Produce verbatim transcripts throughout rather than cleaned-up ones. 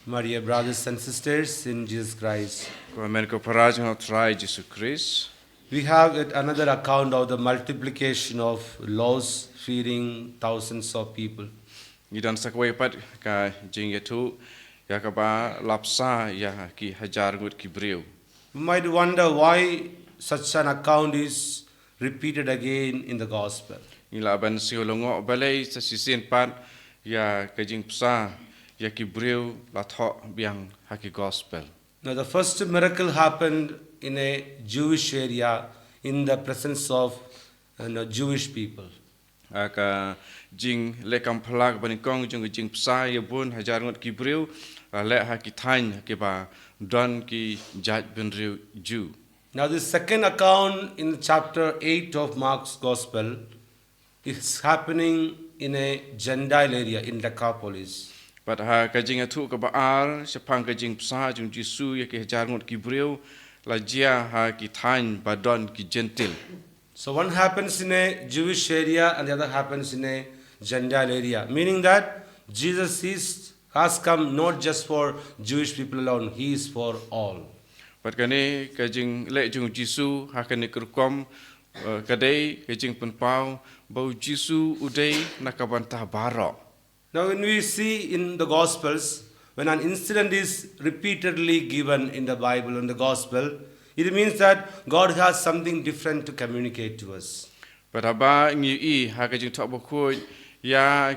My dear brothers and sisters in Jesus Christ, Ko hynmen ko para jong U Trai Jisu Krist. We have yet another account of the multiplication of loaves feeding thousands of people. Ngi don sa kawei pat ka jingïathuh ïa kaba la bsa ïa ki hajar ngut ki briew. We might wonder why such an account is repeated again in the gospel. Ngi lah ban sngewlyngngoh balei sa shisien pat ïa ka jingbsa ïa ki briew la thoh biang ha ki gospel. Now, the first miracle happened in a Jewish area in the presence of, you know, Jewish people. Ha ka jingleh kam phylla kaba nyngkong jong ka jingbsa ïa bun hajar ngut ki briew la leh ha ki thaiñ ha kiba don ki jaitbynriew Jiw. Now, the second account in chapter eight of Mark's Gospel is happening in a Gentile area in Decapolis. Bad ha ka jingïathuh kaba ar shaphang ka jingbsa jong Jisu ïa ki hajar ngut ki briew la jia ha ki thaiñ ba don ki Jentil. So one happens in a Jewish area and the other happens in a Gentile area, meaning that Jesus is, has come not just for Jewish people alone, he is for all. Bad kane ka jingleh jong Jisu ha kane ka rukom, eh, ka dei ka jingpynpaw ba u Jisu u dei na ka bynta baroh. Now, when we see in the Gospels, when an incident is repeatedly given in the Bible, in the Gospel, it means that God has something different to communicate to us. Bad haba ngi ïohi ha ka jingthoh bakhuid ïa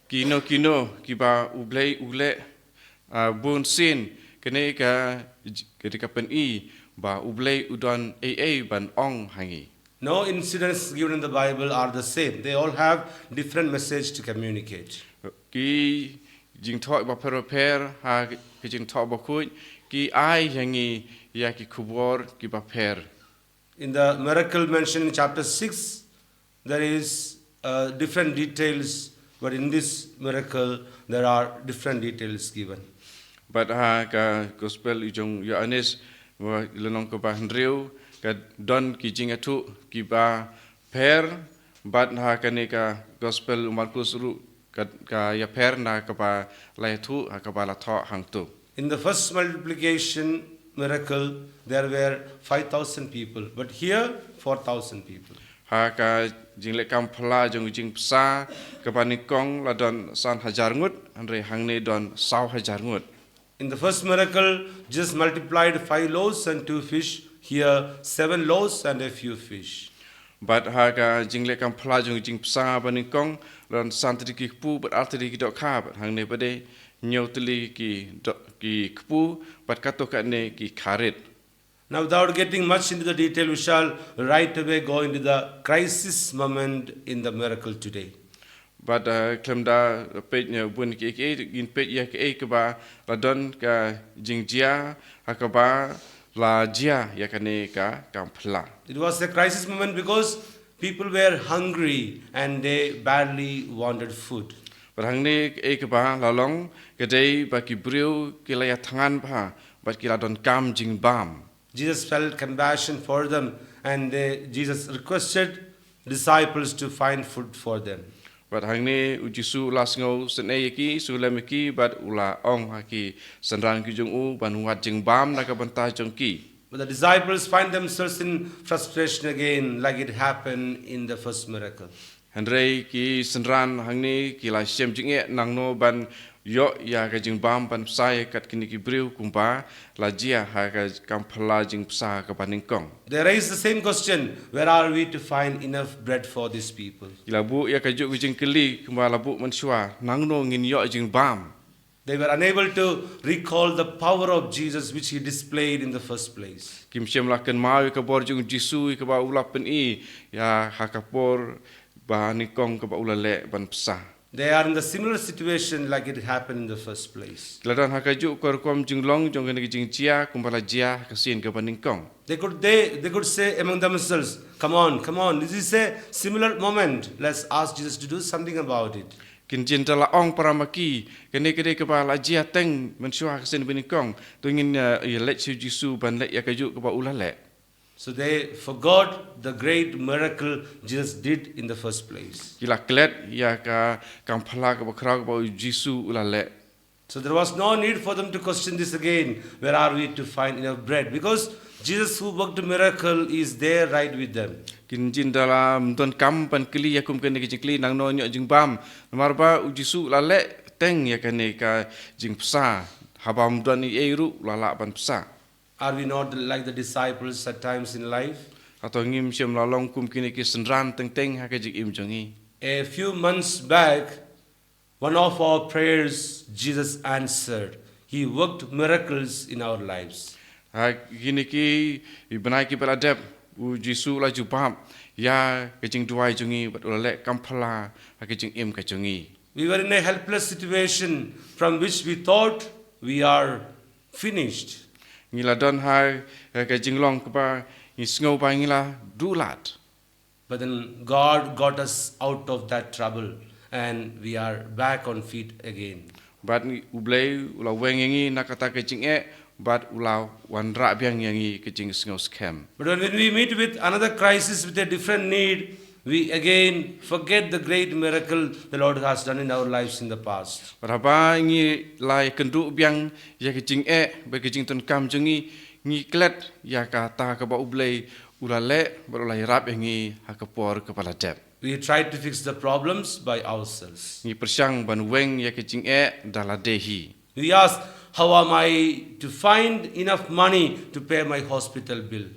kino kino kiba U Blei u leh, ah, bun sien, kane ka, kane ka pyni ba U Blei u don ei ei ban ong ha ngi. No incidents given in the Bible are the same. They all have different message to communicate. Ki jingthoh bapher bapher ha ka jingthoh bakhuid ki ai ha ngi ïa ki khubor kiba pher. In the miracle mentioned in chapter six, there is, uh, different details, but in this miracle, there are different details given. Bad ha ka gospel i jong Ïoannis, lynnong kaba hynriew, ka don ki jingïathuh kiba pher, bad ha kane ka gospel u Markus ruh ka, ka ïapher na kaba la ïathuh ha kaba la thoh hangto. In the first multiplication miracle, there were five thousand people, but here, four thousand people. Ha ka jingleh kam phylla jong ka jingbsa kaba nyngkong la don san hajar ngut, hynrei hangne don saw hajar ngut. In the first miracle, Jesus multiplied five loaves and two fish. Here, seven loaves and a few fish. Bad ha ka jingleh kam phylla jong ka jingbsa ba nyngkong la don san tylli ki kpu bad ar tylli ki dohkha, bad hangne pat de hynñiew tylli ki doh, ki kpu bad katto katne ki kharit. Now, without getting much into the detail, we shall right away go into the crisis moment in the miracle today. Bad, eh, khlem da peit ïa bun kiei kiei, ngin peit ïa kaei kaba la don ka jingjia ha kaba la jia ïa kane ka kam phylla. It was a crisis moment because people were hungry and they badly wanted food. Bad hangne kaei kaba la long ka dei ba ki briew ki la ïathngan bha bad ki la donkam jingbam. Jesus felt compassion for them and they, Jesus requested disciples to find food for them. Bad hangne u Jisu u la sngewsynei ïa ki, sngewlem ïa ki, bad u la ong ha ki synran ki jong u ban wad jingbam na ka bynta jong ki. But the disciples find themselves in frustration again, like it happened in the first miracle. Hynrei ki synran hangne ki la shem jingeh nangno ban ïoh ïa ka jingbam ban bsa ïa kat kine ki briew kumba la jia ha ka kam phylla jingbsa kaba nyngkong. They raise the same question, where are we to find enough bread for these people? Ki la buh ïa kajuh ka jingkylli kumba la buh mynshuwa, nangno ngin ïoh jingbam. They were unable to recall the power of Jesus which he displayed in the first place. Kim shym la kynmaw ïa ka bor jong u Jisu ïa kaba u la pyni ïa ha ka por ba nyngkong kaba u la leh ban bsa. They are in the similar situation like it happened in the first place. Ki la don ha kajuh ka rukom jinglong jong kane ka jingjia kumba la jia ha ka sien kaba nyngkong. They could, they, they could say among themselves, come on, come on, this is a similar moment. Let's ask Jesus to do something about it. Kin jin da la ong para ma ki, kane ka dei kaba la jia teng mynshuwa ha ka sien ba nyngkong. To ngin, eh, ïa leit sha u Jisu ban leh ïa kajuh kaba u la leh. So they forgot the great miracle Jesus did in the first place. Ki la klet ïa ka kam phylla kaba khraw kaba u Jisu u la leh. So there was no need for them to question this again, where are we to find enough bread? Because Jesus who worked a miracle is there right with them. Kin jin da la ym don kam ban kylli ïa kum kane ka jingkylli, nangno ñiuh jingbam. Namar ba u Jisu la leh teng ïa kane ka jingpysa. Haba ym don ei ei ruh la lah ban pysa. Are we not like the disciples at times in life? Hato ngim shym la long kum kine ki synran teng teng ha ka jingim jong ngi? A few months back, one of our prayers, Jesus answered. He worked miracles in our lives. Ha kine ki bnai kiba la dep, u Jisu u la jubab ïa ka jingduwai jong ngi bad u la leh kam phylla ha ka jingim ka jong ngi. We were in a helpless situation from which we thought we are finished. Ngi la don ha ka jinglong kaba ngi sngew ba ngi la duh lad. But then God got us out of that trouble and we are back on feet again. Bad U Blei u la weng ïa ngi na kata ka jingeh, bad u la wanrah biang ïa ngi ka jingsngew skhem. But when, when we meet with another crisis with a different need, we again forget the great miracle the Lord has done in our lives in the past. Bad haba ngi la ïakynduh biang ïa ka jingeh bad ka jingdonkam jong ngi, ngi klet ïa kata kaba U Blei u la leh bad u la ïarap ïa ngi ha ka por kaba la dep. We try to fix the problems by ourselves. Ngi pyrshang ban weng ïa ka jingeh da lade hi. We ask, how am I to find enough money to pay my hospital bill?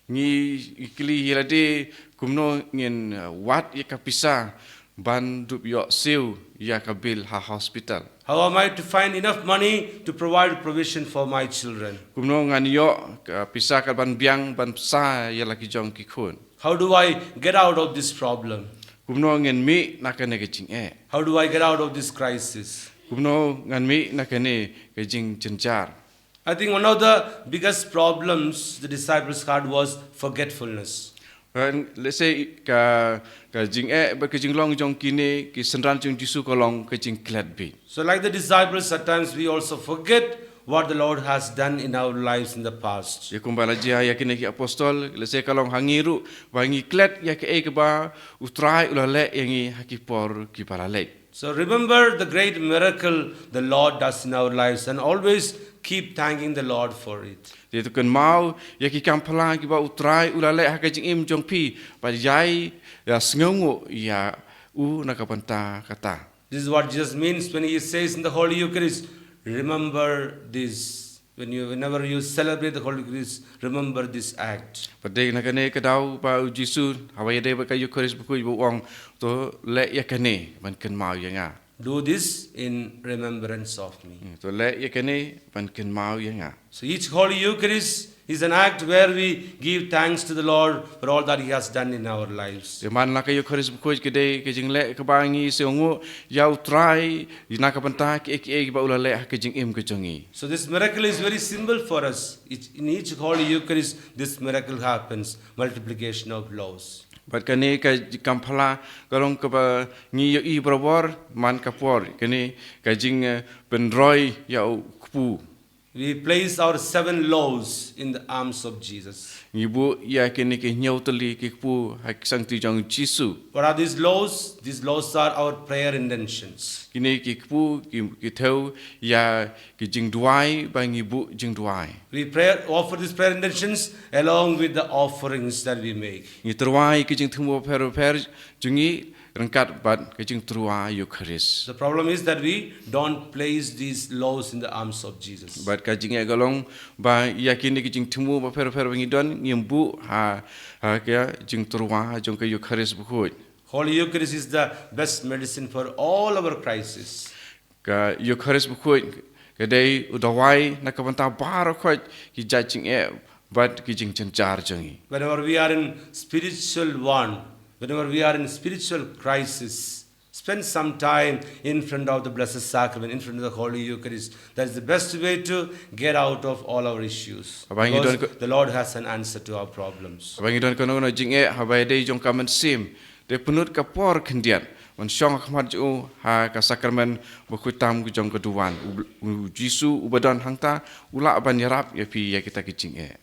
Ngi kylli ïa lade kumno ngin, uh, wad ïa ka pisa ban dup ïoh siew ïa ka bill ha hospital. How am I to find enough money to provide provision for my children? Kumno ngan ïoh ka pisa kat ban biang ban pisa ïa la ki jong ki khun? How do I get out of this problem? Kumno ngan mih na kane ka jingeh? How do I get out of this crisis? Kumno ngan mih na kane ka jingjynjar? I think one of the biggest problems the disciples had was forgetfulness. Let's say ka, ka jingeh bad ka jinglong jong kine ki synran jong Jisu ka long ka jingklet bit. So like the disciples, at times we also forget what the Lord has done in our lives in the past. Ïa kumba la jia ïa kine ki apostol, let's say ka long ha ngi ruh, ba ngi klet ïa kaei kaba U Trai u la leh ïa ngi ha ki por kiba la leit. So remember the great miracle the Lord does in our lives and always keep thanking the Lord for it. Te to kynmaw ïa ki kam phylla kiba U Trai u la leh ha ka jingim jong phi, bad ïai, ïa sngewnguh ïa u na ka bynta kata. This is what Jesus means when he says in the Holy Eucharist, remember this. When you, whenever you celebrate the Holy Eucharist, remember this act. Bad dei na kane ka daw ba U Jisu haba ïadei bad ka Eucharist bakhuid u ong, to leh ïa kane ban kynmaw ïa nga. Do this in remembrance of me. Hmm, to leh ïa kane ban kynmaw ïa nga. So each Holy Eucharist is an act where we give thanks to the Lord for all that he has done in our lives. Te man la ka Eucharist bakhuid ka dei ka jingleh kaba ngi sngewnguh ïa U Trai na ka bynta kiei kiei ba u la leh ha ka jingim ka jong ngi. So this miracle is very simple for us. Each, in each Holy Eucharist, this miracle happens, multiplication of loaves. Bad kane ka kam phylla ka long kaba ngi ïohi barabor man ka por, kane ka jing, eh, pynroi ïa u kpu. We place our seven loaves in the arms of Jesus. Ngi buh ïa kine ki hynñiew tylli ki kpu ha ki sangti jong Jisu. What are these loaves? These loaves are our prayer intentions. Kine ki kpu ki, ki thew ïa ki jingduwai ba ngi buh jingduwai. We pray, offer these prayer intentions along with the offerings that we make. Ngi tyrwa ïa ki jingthmu bapher bapher jong ngi ryngkat bad ka jingtyrwa Eucharist. The problem is that we don't place these loaves in the arms of Jesus. Bad ka jingeh ka long ba ïa kine ki jingthmu bapher bapher ba ngi don ngim buh ha, ha ka jingtyrwa jong ka Eucharist bakhuid. Holy Eucharist is the best medicine for all our crisis. Ka Eucharist bakhuid ka dei u dawai na ka bynta baroh khoit ki jait jingeh bad ki jingjynjar jong ngi. Whenever we are in spiritual want, whenever we are in spiritual crisis, spend some time in front of the Blessed Sacrament, in front of the Holy Eucharist. That is the best way to get out of all our issues. Haba ngi don, because the Lord has an answer to our problems. Haba ngi don kano kano jingeh, haba ïadei jong ka mynsiem, te pynlut ka por khyndiat ban shong ha khmat jong u ha ka sakramen bakhuid tam jong ka duwan. U, U Jisu uba don hangta u lah ban ïarap ïa phi ïa kita ki jingeh.